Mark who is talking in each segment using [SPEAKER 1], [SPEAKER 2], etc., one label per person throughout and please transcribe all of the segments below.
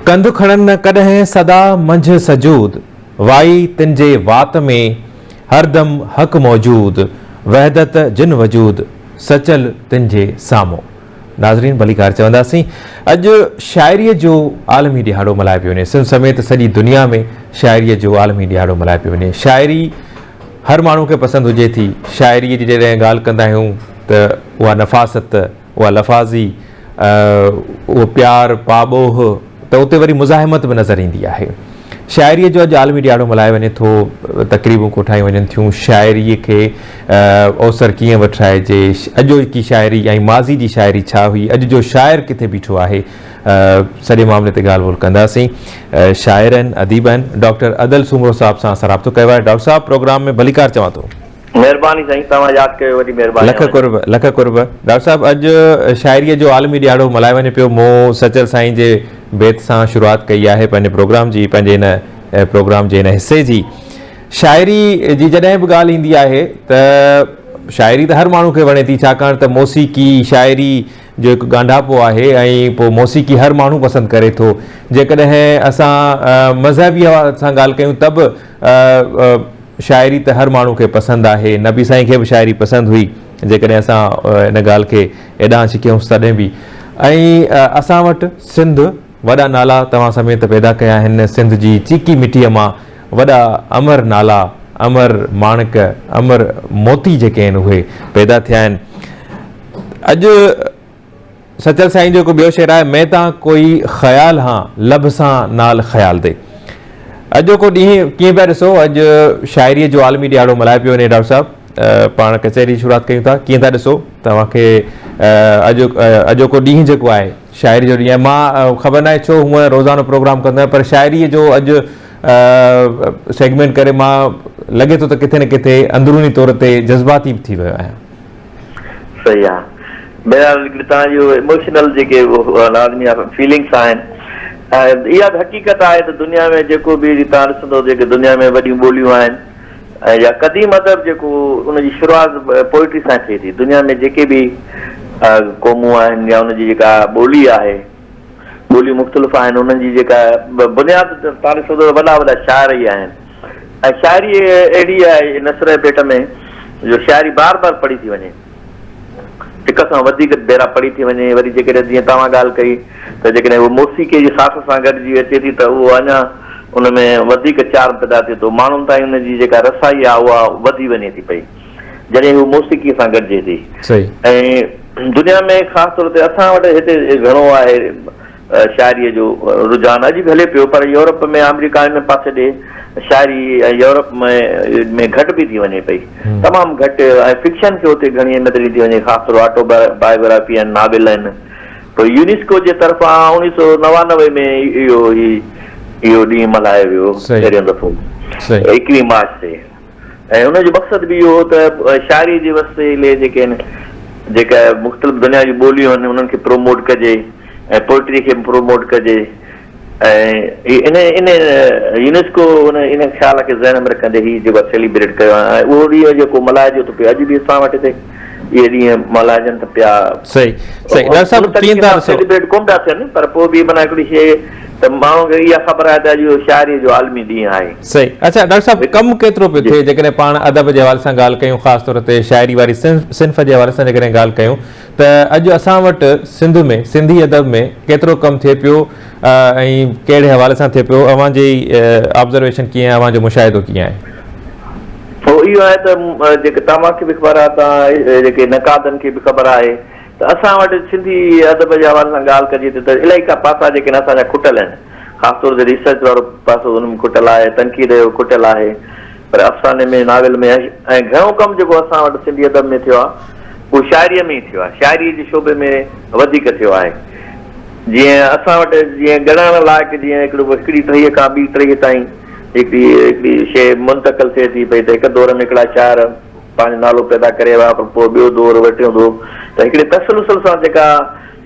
[SPEAKER 1] ڪنڌ کڻن نه ڪڏهن سدا منجهه سجود، وائي تن جي وات ۾ هردم حق موجود، وحدت جن وجود، سچل تن جي سامهون. ناظرين ڀليڪار چونداسين اڄ شاعريء جو عالمي ڏهاڙو ملهايو پيو وڃي سنڌ سميت سڄي دنيا ۾ شاعريء جو عالمي ڏهاڙو ملهايو پيو وڃي شاعري هر ماڻهو کي پسند هجي ٿي شاعريء جي جڏهن ڳالهه ڪندا آهيون ته اها نفاست اها لفاظي اهو پيار پاٻوهه ته اتي وري مزاحمت به نظر ايندي آهي. شاعريء جو اڄ عالمي ڏهاڙو ملهايو وڃي ٿو، تقريبون ڪوٺايون وڃن ٿيون، شاعريء کي اوسر ڪيئن وٺرائجي، اڄوڪي شاعري ۽ ماضي جي شاعري ڇا هئي، اڄ جو شاعر ڪٿي بيٺو آهي، سڄي معاملي تي ڳالهه ٻولهه ڪنداسين. شاعر آهن، اديب آهن، ڊاڪٽر ادل سومرو صاحب سان اسان رابطو ڪيو آهي. ڊاڪٽر صاحب پروگرام ۾ ڀليڪار چوان ٿو.
[SPEAKER 2] مهرباني سائين توهان ياد ڪيو وڏي مهرباني
[SPEAKER 1] لک قرب لک قرب ڊاڪٽر صاحب اڄ شاعريء جو عالمي ڏهاڙو ملهايو وڃي پيو مون سچل سائين جي بيت سان شروعات ڪئي آهي پنهنجي پروگرام جي پنهنجي هن پروگرام جي هن حصي جي شاعري جي جڏهن به ڳالهه ايندي آهي ته شاعري ته هر ماڻهو کي وڻي ٿي ڇاڪاڻ ته موسيقي شاعري جو هڪ ڳانڍاپو آهي ۽ پوء موسيقي هر ماڻهو پسند ڪري ٿو جيڪڏهن اسان مذهبي حوالي سان ڳالهه ڪيون ته به شاعري ته هر ماڻهو کي پسند آهي، نبي سائين کي به شاعري پسند هئي، جيڪڏهن اسان ان ڳالهه کي ايڏانهن ڇڪيونس تڏهن به ۽ اسان وٽ سنڌ وڏا نالا توهان سميت پيدا ڪيا آهن، سنڌ جي چيڪي مٽيء مان وڏا امر نالا، امر ماڻڪ، امر موتي جيڪي آهن اهي پيدا ٿيا آهن. اڄ سچل سائين جو هڪ ٻيو شعر آهي، مين تان ڪوئي خيال هان، لب سان نال خيال the. اڄوڪو ڏينهن ڪيئن پيا ڏسو؟ اڄ شاعريء جو عالمي ڏهاڙو ملهايو پيو وڃي ڊاڪٽر صاحب. پاڻ ڪچهري جي شروعات ڪيون ٿا. ڪيئن ٿا ڏسو؟ توهان کي اڄ اڄوڪو ڏينهن جيڪو آهي شاعري جو ڏينهن آهي. مان خبر ناهي ڇو هونء روزانو پروگرام ڪندو آهيان پر شاعريء جو اڄ سيگمينٽ ڪري مان لڳي ٿو ته ڪٿي نه ڪٿي اندروني طور تي جذباتي به ٿي ويو آهيان.
[SPEAKER 2] صحيح آ بهرحال هڪڙي توهان جون ايموشنل جيڪي لازمي فيلنگس آهن ۽ اها به حقيقت آهي ته دنيا ۾ جيڪو به توهان ڏسندو جيڪي دنيا ۾ وڏيون ٻوليون آهن ۽ يا قديم ادب جيڪو ان جي شروعات پوئٽري سان ٿئي ٿي دنيا ۾ جيڪي به قومون آهن يا ان جي جيڪا ٻولي آهي ٻوليون مختلف آهن انهن جي جيڪا بنياد توهان ڏسندو ته وڏا وڏا شاعر ئي آهن ۽ شاعري اهڙي آهي نثر جي پيٽ ۾ جو شاعري بار بار پڙهي ٿي وڃي. هڪ کان وڌيڪ ڀيرا پڙهي ٿي وڃي. وري جيڪڏهن جيئن توهان ڳالهه ڪئي ته جيڪڏهن هوء موسيقيء جي ساٿ سان گڏجي اچي ٿي ته اهو اڃا ان ۾ وڌيڪ چارم پيدا ٿئي ٿو. ماڻهن تائين ان جي جيڪا رسائي آهي اها وڌي وڃي ٿي پئي جڏهن هوء موسيقيء سان گڏجي ٿي. ۽ دنيا ۾ خاص طور تي اسان وٽ هتي گهڻو آهي. شاعريء جو رجحان اڄ به هلي پيو پر يورپ ۾ آمريڪا ان پاسي ڏي شاعري ۽ يورپ ۾ ۾ گهٽ به ٿي وڃي پئي تمام گهٽ ۽ فڪشن کي اتي گهڻي اهميت ڏني ٿي وڃي خاص طور آٽو بايوگرافي ۽ ناول آهن پوء يونيسڪو جي طرفان اوڻيهه سو 99 ۾ اهو هي اهو ڏينهن ملهايو ويو پهريون دفعو 21 مارچ تي ۽ ان جو مقصد به اهو هو ته شاعريء جي وسيلي جيڪي آهن جيڪا مختلف دنيا جون ٻوليون آهن انهن کي پروموٽ ڪجي ۽ پوئٽري کي به پروموٽ ڪجي ۽ ان ان يونيسڪو ان ان خيال کي ذهن ۾ رکندي هي جيڪو آهي سيليبريٽ ڪيو آهي ۽ اهو ڏينهن جيڪو ملهائجي ٿو پيو اڄ به اسان وٽ هتي اهي ڏينهن ملهائجن ته پيا.
[SPEAKER 1] صحيح صحيح ڊاڪٽر صاحب
[SPEAKER 2] ان طريقي
[SPEAKER 1] ڪيئن ٿا
[SPEAKER 2] سان
[SPEAKER 1] ڏسو.
[SPEAKER 2] سيليبريٽ ڪونه پيا ٿين پر پوء به معنيٰ هڪڙي شيء ته ماڻهن کي اها خبر آهي ته اڄ اهو شاعريء جو عالمي ڏينهن آهي.
[SPEAKER 1] صحيح اڇا ڊاڪٽر صاحب ڪم ڪيترو پيو ٿئي جيڪڏهن پاڻ ادب جي حوالي سان ڳالهه ڪيون خاص طور تي شاعري واري صنف جي حوالي سان جيڪڏهن ڳالهه ڪيون ته اڄ اسان وٽ سنڌ ۾ سنڌي ادب ۾ ڪيترو ڪم ٿئي پيو ۽ ڪهڙي حوالي سان ٿئي پيو اوهان جي آبزرويشن ڪيئن آهي اوهان جو مشاهدو ڪيئن آهي؟
[SPEAKER 2] هو اهو آهي ته جيڪي توهان کي به خبر آهي ته جيڪي نقادن کي به خبر آهي ته اسان وٽ سنڌي ادب جي حوالي سان ڳالهه ڪجي ته الائي ڪا پاسا جيڪي اسان جا کٽل آهن خاص طور تي ريسرچ وارو پاسو ان ۾ کٽل آهي، تنقيد جو کٽل آهي، پر افساني ۾، ناول ۾ ۽ گهڻو ڪم جيڪو اسان وٽ سنڌي ادب ۾ ٿيو آهي، اهو شاعريء ۾ ئي ٿيو آهي. شاعريء جي شعبي ۾ وڌيڪ ٿيو آهي. جيئن اسان وٽ جيئن ڳڻڻ لائق جيئن هڪڙو هڪڙي ٽهيء کان ٻي ٽهيء تائين هڪڙي هڪڙي شيء منتقل ٿئي ٿي پئي ته هڪ دور ۾ هڪڙا شاعر پنهنجو نالو پيدا ڪري ويا پر پوء ٻيو دور وري ٽيون دور ته هڪڙي تسلسل سان جيڪا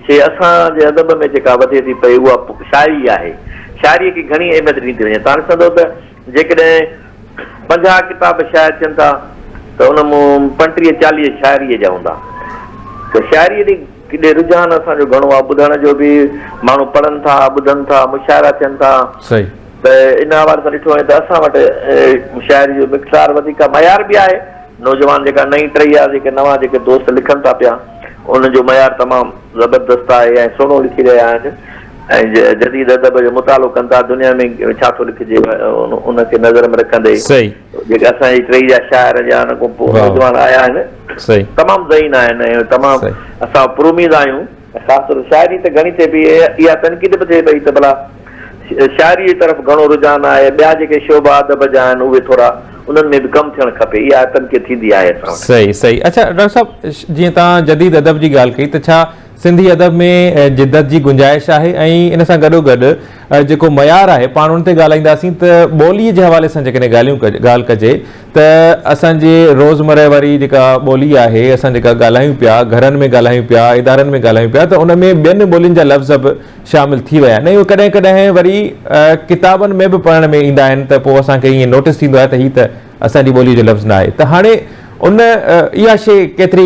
[SPEAKER 2] شيء اسان جي ادب ۾ جيڪا وڌي ٿي پئي اها شاعري آهي. شاعريء کي گهڻي اهميت ڏني ٿي وڃي. توهان ڏسندؤ ته جيڪڏهن 50 ڪتاب شايع ٿين ٿا ته ان مان 35 40 شاعريء جا هوندا. ته شاعريء ڏي ڪيڏي رجحان اسان جو گهڻو آهي ٻڌڻ جو به ماڻهو پڙهن ٿا ٻڌن ٿا مشاعرا ٿين ٿا. صحيح. ته ان حوالي سان ڏٺو وڃي ته اسان وٽ شاعري جو مقدار وڌيڪ آهي معيار به آهي نوجوان جيڪا نئين ٽهي آهي جيڪي نوان جيڪي دوست لکن ٿا پيا انهن جو معيار تمام زبردست آهي ۽ سهڻو لکي رهيا آهن ۽ جديد ادب جو مطالعو ڪن ٿا دنيا ۾ ڇا ٿو لکجي ان کي نظر ۾ رکندي صحيح جيڪي اسان جي ٽهي جا شاعر يا ان کان پوء نوجوان آيا آهن صحيح تمام ذهين آهن ۽ تمام اسان پراميد آهيون ۽ خاص طور شاعري ته گهڻي ٿئي پئي اها تنقيد به ٿئي پئي ته ڀلا شاعري جي طرف گهڻو رجحان آهي ٻيا جيڪي شعبا ادب جا آهن اهي ٿورا انهن ۾ به ڪم ٿيڻ کپي اها تنقيد ٿيندي آهي اسان وٽ.
[SPEAKER 1] صحيح صحيح اڇا ڊاڪٽر صاحب جيئن توهان جديد ادب جي ڳالهه ڪئي ته ڇا سنڌي ادب ۾ جدت جي گنجائش آهي ۽ ان سان گڏو گڏ جيڪو معيار آهي پاڻ ان تي ڳالهائينداسين ته ٻولي جي حوالي سان جيڪڏهن ڳالهيون ڳالهه ڪجي ته اسان جي روزمره واري جيڪا ٻولي آهي اسان جيڪا ڳالهايون پيا گهرن ۾ ڳالهايون پيا ادارن ۾ ڳالهايون پيا ته ان ۾ ٻين ٻولين جا لفظ به شامل ٿي ويا آهن ۽ اهي ڪڏهن ڪڏهن وري ڪتابن ۾ به پڙهڻ ۾ ايندا آهن ته پوء اسان کي ائين نوٽس ٿيندو آهي ته هي ته اسان جي ٻولي جو لفظ نه آهي ته هاڻي ان اها شيء ڪيتري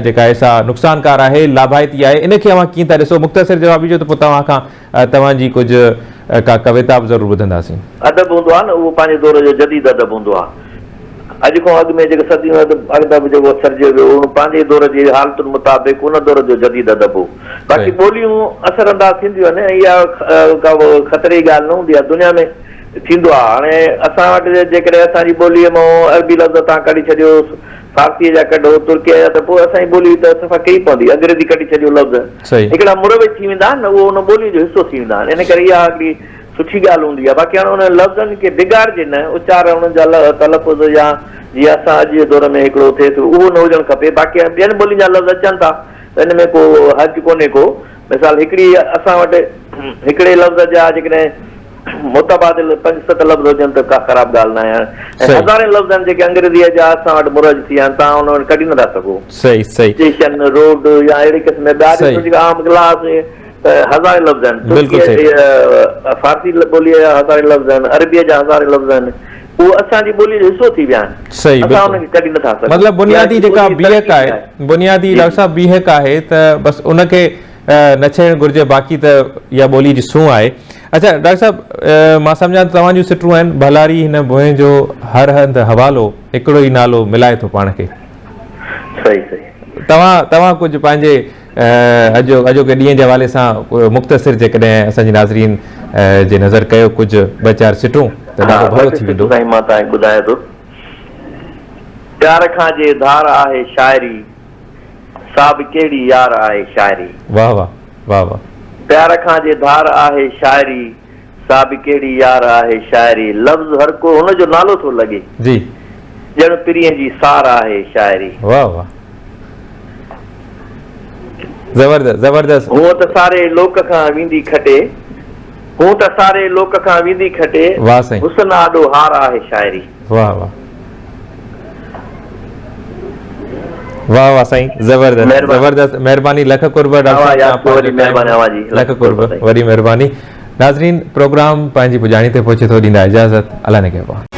[SPEAKER 1] جيڪا آهي سا نقصانڪار آهي لاڀائتي آهي ان کي اوهان ڪيئن ٿا ڏسو مختصر جواب ڏجو ته پوء توهان کان توهان جي ڪجهه ڪا ڪويتا به ضرور ٻڌنداسين.
[SPEAKER 2] ادب هوندو آهي نه اهو پنهنجي دور جو جديد ادب هوندو آهي. اڄ کان اڳ ۾ جيڪي صديون اڳ ادب جيڪو سرجيو ويو اهو پنهنجي دور جي حالتن مطابق ان دور جو جديد ادب هو. باقي ٻوليون اثر انداز ٿينديون آهن ۽ اها ڪا خطري جي ڳالهه نه هوندي آهي. دنيا ۾ ٿيندو آهي. هاڻي اسان وٽ جيڪڏهن اسان جي ٻوليء مان عربي لفظ توهان ڪڍي ڇڏيو، فارسيء جا ڪڍو، ترڪيء جا ته پوء اسان جي ٻولي ته صفا ڪري پوندي. انگريزي ڪڍي ڇڏيو لفظ هڪڙا مروج ٿي ويندا آهن نه اهو ان ٻوليء جو حصو ٿي ويندا آهن. ان ڪري اها هڪڙي سٺي ڳالهه هوندي آهي. باقي هاڻي انهن لفظن کي بگاڙجي نه، اچار انهن جا تلفظ يا جيئن اسان اڄ جي دور ۾ هڪڙو ٿئي ٿو اهو نه هجڻ کپي. باقي هاڻي ٻين ٻولين جا لفظ اچن ٿا ته ان ۾ ڪو حرج ڪونهي ڪو. مثال هڪڙي اسان وٽ هڪڙي لفظ جا جيڪڏهن متبادل پنج ست لفظ هجن ته ڪا خراب ڳالهه ناهي هاڻي ۽ هزارين لفظ آهن جيڪي انگريزيء جا اسان وٽ مروج ٿي ويا آهن توهان ان وٽ ڪڍي نٿا سگهو.
[SPEAKER 1] صحيح صحيح.
[SPEAKER 2] اسٽيشن، روڊ يا اهڙي قسم جا ٻيا ڏسو جيڪا عام گلاس ته هزارين لفظ آهن.
[SPEAKER 1] بلڪل
[SPEAKER 2] صحيح. فارسي ٻوليء جا هزارين لفظ آهن، عربيء جا هزارين لفظ آهن. اهو اسان جي ٻوليء جو حصو ٿي ويا آهن.
[SPEAKER 1] صحيح
[SPEAKER 2] اسان
[SPEAKER 1] بلڪل.
[SPEAKER 2] انهن کي ڪڍي نٿا سگهون.
[SPEAKER 1] مطلب بنيادي جيڪا بيهڪ آهي بنيادي ڊاڪٽر صاحب بيهڪ آهي ته بس ان کي نه ڇيڙڻ گهرجي باقي ته اها ٻولي جي سونهن آهي. اڇا ڊاڪٽر صاحب مان سمجهان ٿو توهان جون سٽون آهن ڀلاري هن ڀونء جو هر هنڌ حوالو هڪڙو ئي نالو ملائي ٿو پاڻ کي.
[SPEAKER 2] صحيح صحيح.
[SPEAKER 1] توهان توهان ڪجهه پنهنجي اڄ اڄوڪي ڏينهن جي حوالي سان مختصر جيڪڏهن اسان جي ناظرين جي نظر ڪيو ڪجهه ٻه چار سٽون ته ڏاڍو ڀلو ٿي ويندو.
[SPEAKER 2] سائين مان توهان کي ٻڌايان ٿو. پيار کان جي ڌار آهي شاعري. سا به ڪهڙي يار آهي شاعري.
[SPEAKER 1] واه واه واه واه.
[SPEAKER 2] پيار کان جي ڌار آهي شاعري سا به ڪهڙي يار آهي شاعري لفظ هر ڪو هن جو نالو ٿو لڳي.
[SPEAKER 1] جي.
[SPEAKER 2] ڄڻ پرينء جي سار آهي شاعري.
[SPEAKER 1] واه واه زبردست زبردست.
[SPEAKER 2] هونء ته ساري لوڪ کان ويندي کٽي. هونء ته ساري لوڪ کان ويندي کٽي.
[SPEAKER 1] واه سائين.
[SPEAKER 2] حسن آڏو هار آهي شاعري.
[SPEAKER 1] واه واه واه واه سائين زبردست زبردست مهرباني لک قرب ڊاڪٽر صاحب لک قرب وڏي مهرباني ناظرين پروگرام پنهنجي پڄاڻي تي پهچي ٿو ڏيندا اجازت الله نگهبان.